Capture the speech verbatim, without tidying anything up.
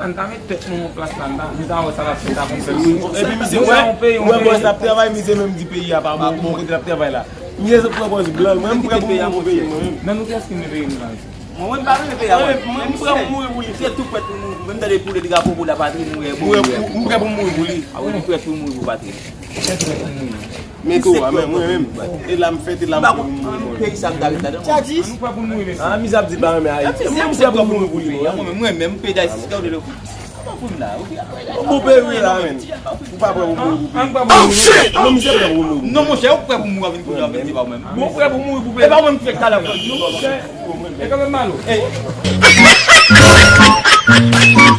la, n ta met tèt nou nan plas la, n ta, n ta wè sa l ap fè, n ta konn fè l. Epi misye, nou wè, yon peyi, yon wè, peyi. Bòs la ap travay, misye menm di peyi a pa bon, bon kote l ap travay la. Misye se pran pòz blan, mwen m prè pou mouri pou peyi m, mwen menm. Nan nou kiyès ki renmen peyi nou la, mesye? Mwen, mwen pa renmen peyi a, mwen. Mwen, mwen, mwen prè pou mouri pou li. Se tou prèt pou mouri. Menm tande pou le drapo pou lapatri, mouri pou li. Mwen, mwen prè pou mouri pou patri. A wi, nou prèt pou mouri pou patri. Kèt prèt pou mouri. Men tou, a, men mwen menm. E la m fèt, e la m prè pou mouri. Peyi sa m ta ret ladan. Sa di? Nou prè pou mouri, mesye. A, misye ap di pa renmen Ayiti. Mwen, mwen prè pou mouri pou li, mwen. Mwen, mwen menm, peyi Dayiti, si ta w de Bon peyi la, men. Ou pa prè pou mouri pou peyi. An prè pou mouri. Non, misye prè pou mouri. Non, monchè, ou prè pou mouri avèk kounye a, avèk ti pa ou menm. Bon, ou prè pou mouri pou peyi. E pa ou menm ki fè talè. Non, monchè. E kanmenm malo.